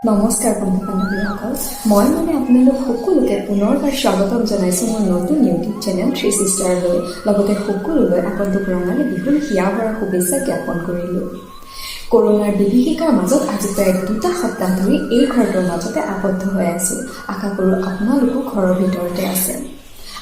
নমস্কাৰ বন্ধু বান্ধৱীসকল, মই মানে আপোনালোক সকলোকে পুনৰবাৰ স্বাগতম জনাইছোঁ মোৰ নতুন ইউটিউব চেনেল থ্ৰী চিষ্টাৰলৈ। লগতে সকলোলৈ আগন্তুক ৰঙালী বিহুৰ হিয়া ভৰা শুভেচ্ছা জ্ঞাপন কৰিলোঁ। কৰোণাৰ বিভীষিকাৰ মাজত আজি প্ৰায় 2টা সপ্তাহ ধৰি এই ঘৰটোৰ মাজতে আবদ্ধ হৈ আছোঁ। আশা কৰোঁ আপোনালোকো ঘৰৰ ভিতৰতে আছে।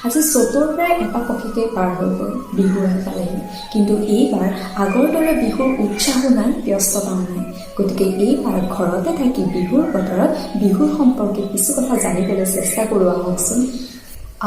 আজি চ'তৰ প্ৰায় এটা পষেকেই পাৰ হৈ গ'ল, বিহু আহি পালেহি। কিন্তু এইবাৰ আগৰ দৰে বিহুৰ উৎসাহো নাই, ব্যস্ততাও নাই। গতিকে এইবাৰ ঘৰতে থাকি বিহুৰ বতৰত বিহুৰ সম্পৰ্কে কিছু কথা জানিবলৈ চেষ্টা কৰোঁ আহকচোন।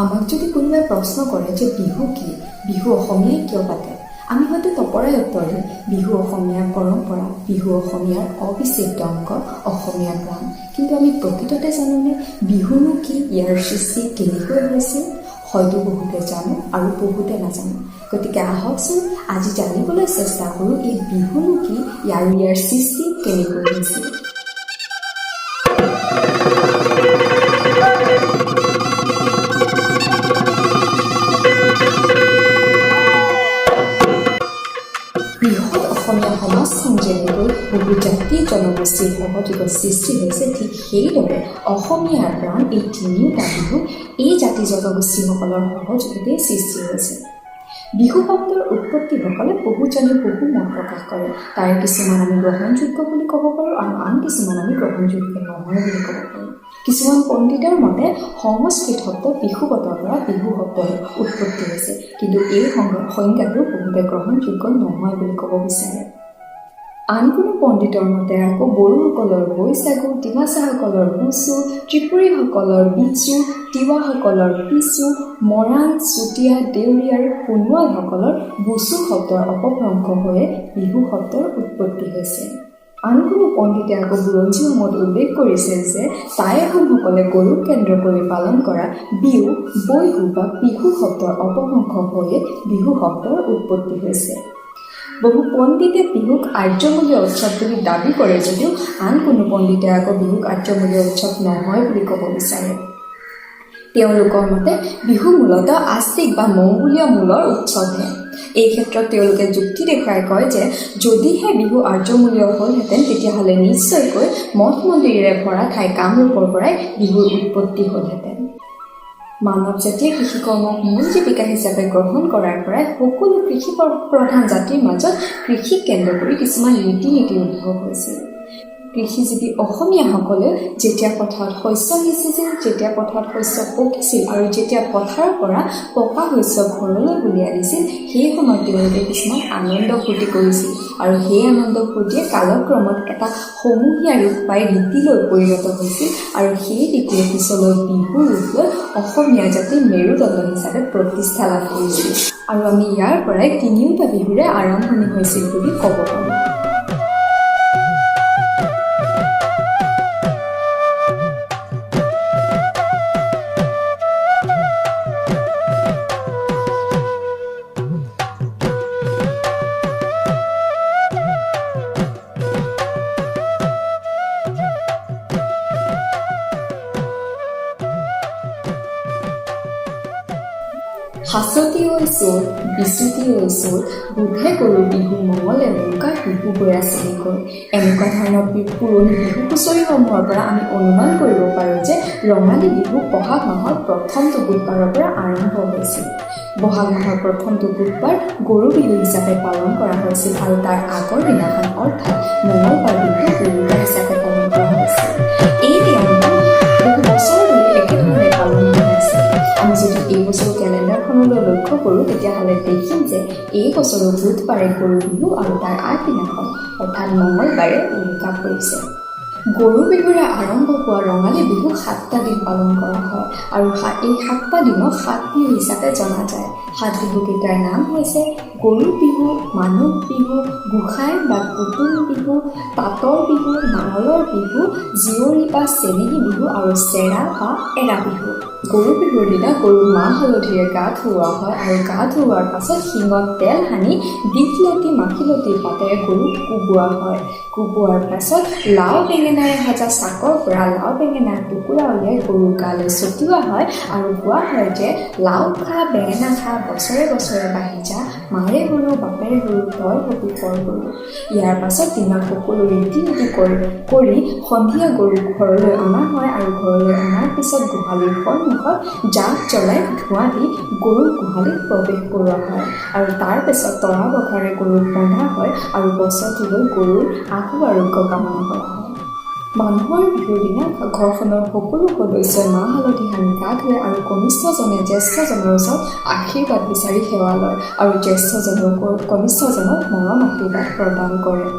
আমাক যদি কোনোবাই প্ৰশ্ন কৰে যে বিহু কি, বিহু অসমীয়াই কিয় পাতে, আমি হয়তো তপৰাই উত্তৰ দিম, বিহু অসমীয়াৰ পৰম্পৰা, বিহু অসমীয়াৰ অবিচ্ছেদ্য অংগ, অসমীয়াৰ প্ৰাণ। কিন্তু আমি প্ৰকৃততে জানোনে বিহুনো কি, ইয়াৰ সৃষ্টি কেনেকৈ হৈছিল? হয়তো বহুতে জানো আৰু বহুতে নাজানো। গতিকে আহকচোন, আজি জানিবলৈ চেষ্টা কৰোঁ এই বিহুনো কি আৰু ইয়াৰ সৃষ্টি কেনেকৈ হৈছিল। বৃহৎ অসমীয়া সমাজখন যেনেকৈ বহু জাতি জনগোষ্ঠীৰ সহযোগত সৃষ্টি হৈছে, ঠিক সেইদৰে অসমীয়াৰ প্ৰাণ এই তিনিওটা বিহু এই জাতি জনগোষ্ঠীসকলৰ সহযোগতেই সৃষ্টি হৈছে। বিহু শব্দৰ উৎপত্তিসকলে বহুজনে বহু মত প্ৰকাশ কৰে। তাৰে কিছুমান আমি গ্ৰহণযোগ্য বুলি ক'ব পাৰোঁ আৰু আন কিছুমান আমি গ্ৰহণযোগ্য নহয় বুলি ক'ব পাৰোঁ। কিছুমান পণ্ডিতৰ মতে সংস্কৃত শব্দ বিষুৱতৰ পৰা বিহু শব্দৰ উৎপত্তি হৈছে। কিন্তু এই সংজ্ঞাটো বহুতে গ্ৰহণযোগ্য নহয় বুলি ক'ব বিচাৰে। আন কোনো পণ্ডিতৰ মতে আকৌ বড়োসকলৰ বৈশাগু, ডিমাচাসকলৰ বুচু, ত্ৰিপুৰীসকলৰ বিচু, তিৱাসকলৰ পিচু, মৰাণ, চুতীয়া, দেউৰী আৰু সোণোৱালসকলৰ বুচু শব্দৰ অপভ্ৰংশ হৈয়ে বিহু শব্দৰ উৎপত্তি হৈছে। আন কোনো পণ্ডিতে আকৌ বুৰঞ্জীসমূহত উল্লেখ কৰিছে যে টাই আহোমসকলে গৰুক কেন্দ্ৰ কৰি পালন কৰা বিহু, বৈহু বা বিহু শব্দৰ অপভ্ৰংশ হৈয়ে বিহু শব্দৰ উৎপত্তি হৈছে। বহু পণ্ডিতে বিহুক আৰ্যমূলীয় উৎসৱ বুলি দাবী কৰে যদিও আন কোনো পণ্ডিতে আকৌ বিহুক আৰ্যমূলীয় উৎসৱ নহয় বুলি ক'ব বিচাৰে। তেওঁলোকৰ মতে বিহু মূলতঃ আস্তিক বা মংগোলীয় মূলৰ উৎসৱহে। এই ক্ষেত্ৰত তেওঁলোকে যুক্তি দেখুৱাই কয় যে যদিহে বিহু আৰ্যমূলীয় হ'লহেঁতেন, তেতিয়াহ'লে নিশ্চয়কৈ মঠ মন্দিৰেৰে ভৰা ঠাই কামৰূপৰ পৰাই বিহুৰ উৎপত্তি হ'লহেঁতেন। মানৱ জাতিয়ে কৃষিকৰ্মক মূল জীৱিকা হিচাপে গ্ৰহণ কৰাৰ পৰাই সকলো কৃষি প্ৰধান জাতিৰ মাজত কৃষিক কেন্দ্ৰ কৰি কিছুমান ৰীতি নীতিৰ উদ্ভৱ হৈছিল। কৃষিজীৱী অসমীয়াসকলেও যেতিয়া পথাৰত শস্য সিঁচিছিল, যেতিয়া পথাৰত শস্য পকিছিল আৰু যেতিয়া পথাৰৰ পৰা পকা শস্য ঘৰলৈ উলিয়াই আনিছিল, সেই সময়ত তেওঁলোকে কিছুমান আনন্দ ফূৰ্তি কৰিছিল আৰু সেই আনন্দ ফূৰ্তিয়ে কালক্ৰমত এটা সমূহীয়া ৰূপ পাই ৰীতিলৈ পৰিণত হৈছিল আৰু সেই ৰীতিয়ে পিছলৈ বিহুৰ ৰূপ লৈ অসমীয়া জাতিৰ মেৰুদণ্ড হিচাপে প্ৰতিষ্ঠা লাভ কৰিছিল আৰু আমি ইয়াৰ পৰাই তিনিওটা বিহুৰে আৰম্ভণি হৈছিল বুলি ক'ব পাৰোঁ। সাঁচতি ঐ চ'ত, বিচুতি ঐ চ'ত, বুধে গৰু বিহু, মঙলে উৰুকা, বিহু গৈ আছিলিগৈ, এনেকুৱা ধৰণৰ পুৰণি বিহু হুঁচৰিসমূহৰ পৰা আমি অনুমান কৰিব পাৰোঁ যে ৰঙালী বিহু বহাগ মাহৰ প্ৰথমটো বুধবাৰৰ পৰা আৰম্ভ হৈছিল। বহাগ মাহৰ প্ৰথমটো বুধবাৰ গৰু বিহু হিচাপে পালন কৰা হৈছিল আৰু তাৰ আগৰ দিনাখন অৰ্থাৎ মঙলবাৰ দিনটো উৰুকা হিচাপে পালন কৰা হৈছিল। এই নিয়মটো বহু বছৰ ধৰি একেধৰণে পালন হৈ আছে। আমি যদি এই বছৰ কেলেণ্ডাৰখনলৈ লক্ষ্য কৰোঁ, তেতিয়াহ'লে দেখিম যে এই বছৰো বুধবাৰে গৰু বিহু আৰু তাৰ আগদিনাখন অৰ্থাৎ মঙলবাৰে উৰুকা পৰিছে। গৰু বিহুৰে আৰম্ভ হোৱা ৰঙালী বিহু 7টা দিন পালন কৰা হয় আৰু এই 7টা দিনক সাত বিহু হিচাপে জনা যায়। সাত বিহুকেইটাৰ নাম হৈছে গৰু বিহু, মানুহ বিহু, গোসাঁই বা কুটুম বিহু, তাঁতৰ বিহু, নাঙলৰ বিহু, জীয়ৰী বা চেনেহী বিহু আৰু চেৰা বা এৰা বিহু। গৰু বিহুৰ দিনা গৰুক মাহ হালধিৰে গা ধুওৱা হয় আৰু গা ধুওৱাৰ পাছত শিঙত তেল সানি দীঘলতি মাখিলতিৰ পাতেৰে গৰুক কোবোৱা হয়। কোবোৱাৰ পাছত লাও বেঙেনাৰে সজা চাকৰ পৰা লাও বেঙেনাৰ টুকুৰা উলিয়াই গৰুৰ গালৈ ছটিওৱা হয় আৰু কোৱা হয় যে লাও খা, বেঙেনা খা, বছৰে বছৰে বাঢ়ি যা, মাৰে সৰু বাপেৰে সৰু তই হবি কৰ গৰু। ইয়াৰ পাছত দিনৰ সকলো ৰীতি নীতি কৰি সন্ধিয়া গৰুক ঘৰলৈ অনা হয় আৰু ঘৰলৈ অনাৰ পিছত গোহালিৰ সন্মুখত জাগ জ্বলাই ধোঁৱা দি গৰুক গোহালিত প্ৰৱেশ কৰোৱা হয় আৰু তাৰ পিছত তৰা পঘাৰে গৰুক বন্ধা হয় আৰু বছৰটোলৈ গৰুৰ আশু আৰোগ্য কামনা কৰা হয়। মানুহৰ বিহুৰ দিনা ঘৰখনৰ সকলো সদস্যই মাহ হালধি সানি গা ধুৱে আৰু কনিষ্ঠজনে জ্যেষ্ঠজনৰ ওচৰত আশীৰ্বাদ বিচাৰি সেৱা লয় আৰু জ্যেষ্ঠজনেও কনিষ্ঠজনক মৰম আশীৰ্বাদ প্ৰদান কৰে।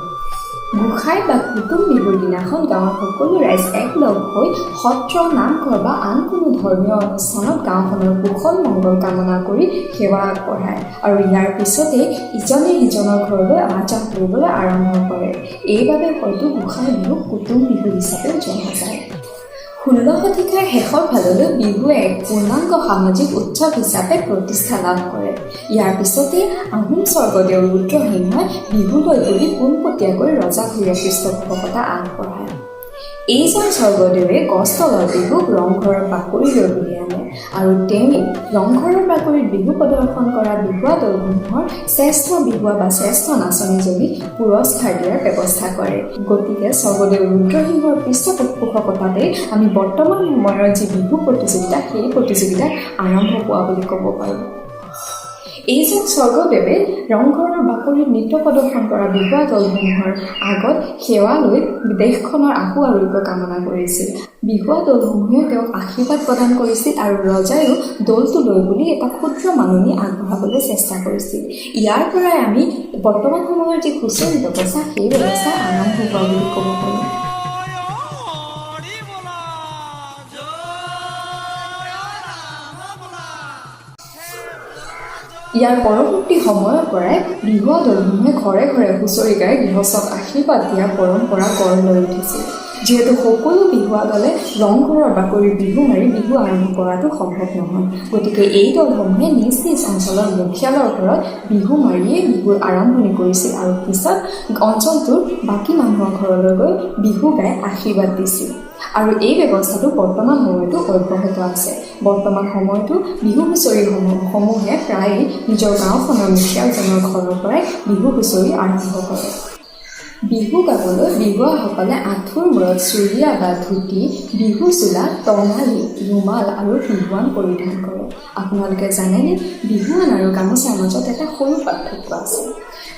গোসাঁই বা কুটুম বিহুৰ দিনাখন গাঁৱৰ সকলো ৰাইজ একলগ হৈ সত্ৰ, নামঘৰ বা আন কোনো ধৰ্মীয় অনুষ্ঠানত গাঁওখনৰ কুশল মংগল কামনা কৰি সেৱা আগবঢ়ায় আৰু ইয়াৰ পিছতেই ইজনে সিজনৰ ঘৰলৈ অহা যোৱা কৰিবলৈ আৰম্ভ কৰে। এইবাবে হয়তো গোসাঁই বিহুক কুটুম বিহু হিচাপেও জনা যায়। 16 শতিকাৰ শেষৰ ফাললৈ বিহুৱে এক পূৰ্ণাংগ সামাজিক উৎসৱ হিচাপে প্ৰতিষ্ঠা লাভ কৰে। ইয়াৰ পিছতেই আহোম স্বৰ্গদেউ ৰুদ্ৰসিংহই বিহুলৈ বুলি পোনপটীয়াকৈ ৰজাঘৰীয়া পৃষ্ঠপোষকতা আগবঢ়ায়। এইজন স্বৰ্গদেৱে গছতলৰ বিহুক ৰংঘৰৰ বাকৰিলৈ বুলি আনে আৰু তেওঁৱেই ৰংঘৰৰ বাকৰিত বিহু প্ৰদৰ্শন কৰা বিহুৱা দলসমূহৰ শ্ৰেষ্ঠ বিহুৱা বা শ্ৰেষ্ঠ নাচনীজনীক পুৰস্কাৰ দিয়াৰ ব্যৱস্থা কৰে। গতিকে স্বৰ্গদেউ ৰুদ্ৰসিংহৰ পৃষ্ঠপোষকতাতেই আমি বৰ্তমান সময়ৰ যি বিহু প্ৰতিযোগিতা, সেই প্ৰতিযোগিতাৰ আৰম্ভ হোৱা বুলি ক'ব পাৰোঁ। এইজন স্বৰ্গদেৱে ৰংঘৰৰ বাকৰিত নৃত্য প্ৰদৰ্শন কৰা বিহুৱা দলসমূহৰ আগত সেৱা লৈ দেশখনৰ আশু আৰোগ্য কামনা কৰিছিল। বিহুৱা দলসমূহেও তেওঁক আশীৰ্বাদ প্ৰদান কৰিছিল আৰু ৰজায়ো দলটো লৈ বুলি এটা ক্ষুদ্ৰ মাননি আগবঢ়াবলৈ চেষ্টা কৰিছিল। ইয়াৰ পৰাই আমি বৰ্তমান সময়ৰ যি হুঁচৰি ব্যৱস্থা, সেই ব্যৱস্থা আৰম্ভ হোৱা বুলি ক'ব পাৰোঁ। ইয়াৰ পৰৱৰ্তী সময়ৰ পৰাই বিহুৱা দলসমূহে ঘৰে ঘৰে হুঁচৰি গাই গৃহস্থক আশীৰ্বাদ দিয়াৰ পৰম্পৰা গঢ় লৈ উঠিছিল। যিহেতু সকলো বিহুৱা দলে ৰংঘৰৰ বাকৰিত বিহু মাৰি বিহু আৰম্ভ কৰাটো সম্ভৱ নহয়, গতিকে এই দলসমূহে নিজ নিজ অঞ্চলৰ মুখিয়ালৰ ঘৰত বিহু মাৰিয়েই বিহুৰ আৰম্ভণি কৰিছিল আৰু পিছত অঞ্চলটোৰ বাকী মানুহৰ ঘৰলৈ গৈ বিহু গাই আশীৰ্বাদ দিছিল। আৰু এই ব্যৱস্থাটো বৰ্তমান সময়তো অব্যাহত আছে। বৰ্তমান সময়তো বিহু হুঁচৰিসমূহে প্ৰায়েই নিজৰ গাঁওখনৰ মুখিয়ালজনৰ ঘৰৰ পৰাই বিহু হুঁচৰি আৰম্ভ কৰে। বিহু গাবলৈ বিহুৱাসকলে আঁঠুৰ মূৰত চুৰিয়া বা ধুতি, বিহু চোলা, টঙালি, ৰুমাল আৰু বিহুৱান পৰিধান কৰে। আপোনালোকে জানেনে বিহুৱান আৰু গামোচাৰ মাজত এটা সৰু পাৰ্থক্য আছে।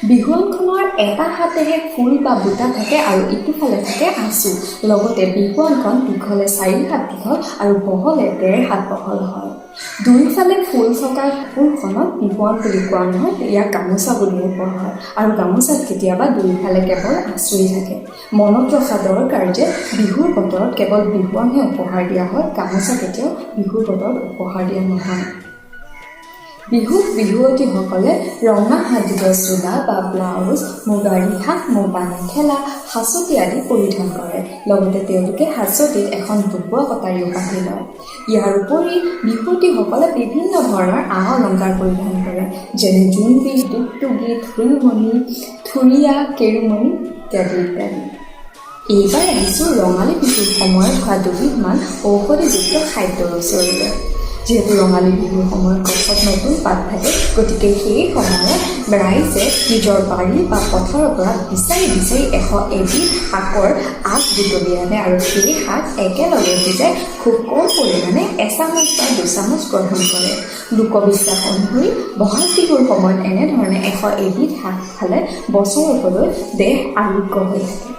বিহুৱানখনৰ এটা হাতেৰে ফুল বা বুটা থাকে আৰু ইটোফালে থাকে আঁচু। লগতে বিহুৱানখন দীঘলে 4 হাত দীঘল আৰু বহলে 1.5 হাত বহল হয়। দুয়োফালে ফুল থকা কাপোৰখনক বিহুৱান বুলি কোৱা নহয়, ইয়াক গামোচা বুলিও কোৱা হয় আৰু গামোচাত কেতিয়াবা দুয়োফালে কেৱল আঁচুৱেই থাকে। মনত ৰখা দৰকাৰ যে বিহুৰ বতৰত কেৱল বিহুৱানহে উপহাৰ দিয়া হয়, গামোচা কেতিয়াও বিহুৰ বতৰত উপহাৰ দিয়া নহয়। বিহুত বিহুৱতীসকলে ৰঙা হাতযোৰৰ চোলা বা ব্লাউজ, মুগা ৰিহা, মুগা মেখেলা, হাঁচতি আদি পৰিধান কৰে। লগতে তেওঁলোকে হাঁচতিত এখন ডবোৱা কটাৰীও বান্ধি লয়। ইয়াৰ উপৰি বিহুৱতীসকলে বিভিন্ন ধৰণৰ আ অলংকাৰ পৰিধান কৰে, যেনে জোনবিৰি, দুগদুগী, ঢোলমণি, থুৰীয়া, কেৰুমণি ইত্যাদি ইত্যাদি। এইবাৰ আহিছোঁ ৰঙালী বিহুৰ সময়ত খোৱা দুবিধমান ঔষধিযুক্ত খাদ্যৰ ওচৰলৈ। যিহেতু ৰঙালী বিহুৰ সময়ত গছত নতুন পাত থাকে, গতিকে সেই সময়ত ৰাইজে নিজৰ বাৰী বা পথাৰৰ পৰা বিচাৰি বিচাৰি 101 শাকৰ আগ বুটলি আনে আৰু সেই শাক একেলগে সিজাই খুব কম পৰিমাণে এচামুচ বা দুচামুচ গ্ৰহণ কৰে। লোকবিশ্বাস অনুসৰি বহাগ বিহুৰ সময়ত এনেধৰণে 101 শাক খালে বছৰকলৈ দেহ আৰোগ্য হৈ থাকে।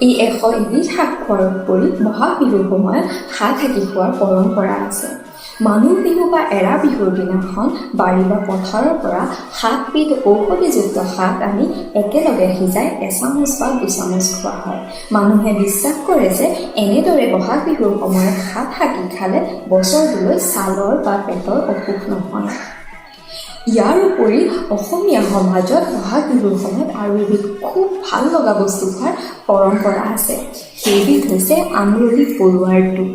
এই 101 শাক খোৱাৰ উপৰি বহাগ বিহুৰ সময়ত শাক শাকি খোৱাৰ পৰম্পৰা আছে। মানুহ বিহু বা এৰা বিহুৰ দিনাখন বাৰী বা পথাৰৰ পৰা 7বিধ ঔষধিযুক্ত শাক আনি একেলগে সিজাই এচামুচ বা দুচামুচ খোৱা হয়। মানুহে বিশ্বাস কৰে যে এনেদৰে বহাগ বিহুৰ সময়ত শাক শাকি খালে বছৰটোলৈ ছালৰ বা পেটৰ অসুখ নহয়। ইয়াৰ উপৰি অসমীয়া সমাজত বহাগ বিহুৰ সময়ত আৰু এবিধ খুব ভাল লগা বস্তু খোৱাৰ পৰম্পৰা আছে। সেইবিধ হৈছে আমৰলি পৰুৱাৰ টোপ।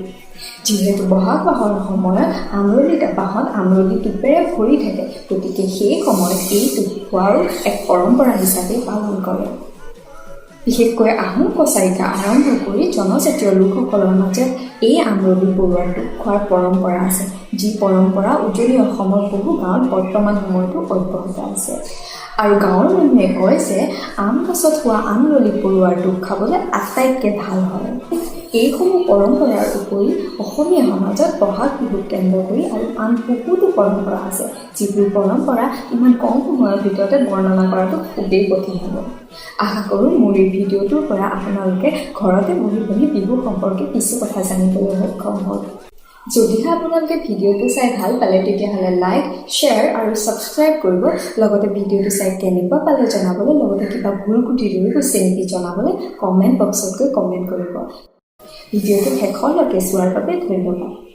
যিহেতু বহাগ মাহৰ সময়ত আমৰলি বাঁহত আমৰলি টোপেৰে ভৰি থাকে, গতিকে সেই সময়ত এই টোপ খোৱাৰো এক পৰম্পৰা হিচাপে পালন কৰে। বিশেষকৈ আহোম কছাৰীকে আৰম্ভ কৰি জনজাতীয় লোকসকলৰ মাজত এই আমৰলি পৰুৱাৰ টোপ খোৱাৰ পৰম্পৰা আছে, যি পৰম্পৰা উজনি অসমৰ বহু গাঁৱত বৰ্তমান সময়তো অব্যাহত আছে। আৰু গাঁৱৰ মানুহে কয় যে আম গছত হোৱা আমৰলি পৰুৱাৰ টোপ খাবলৈ আটাইতকৈ ভাল হয়। এইসমূহ পৰম্পৰাৰ উপৰি অসমীয়া সমাজত বহাগ বিহুক কেন্দ্ৰ কৰি আৰু আন বহুতো পৰম্পৰা আছে, যিবোৰ পৰম্পৰা ইমান কম সময়ৰ ভিতৰতে বৰ্ণনা কৰাটো খুবেই কঠিন হ'ব। আশা কৰোঁ মোৰ এই ভিডিঅ'টোৰ পৰা আপোনালোকে ঘৰতে বহি বহি বিহু সম্পৰ্কে কিছু কথা জানিবলৈ সক্ষম হ'ল। যদিহে আপোনালোকে ভিডিঅ'টো চাই ভাল পালে, তেতিয়াহ'লে লাইক, শ্বেয়াৰ আৰু ছাবস্ক্ৰাইব কৰিব। লগতে ভিডিঅ'টো চাই কেনেকুৱা পালে জনাবলৈ, লগতে কিবা ভুল ক্ৰুটি ৰৈ গৈছে নেকি জনাবলৈ কমেণ্ট বক্সত গৈ কমেণ্ট কৰিব। ভিডিঅ'টো শেষলৈকে চোৱাৰ বাবে ধন্যবাদ।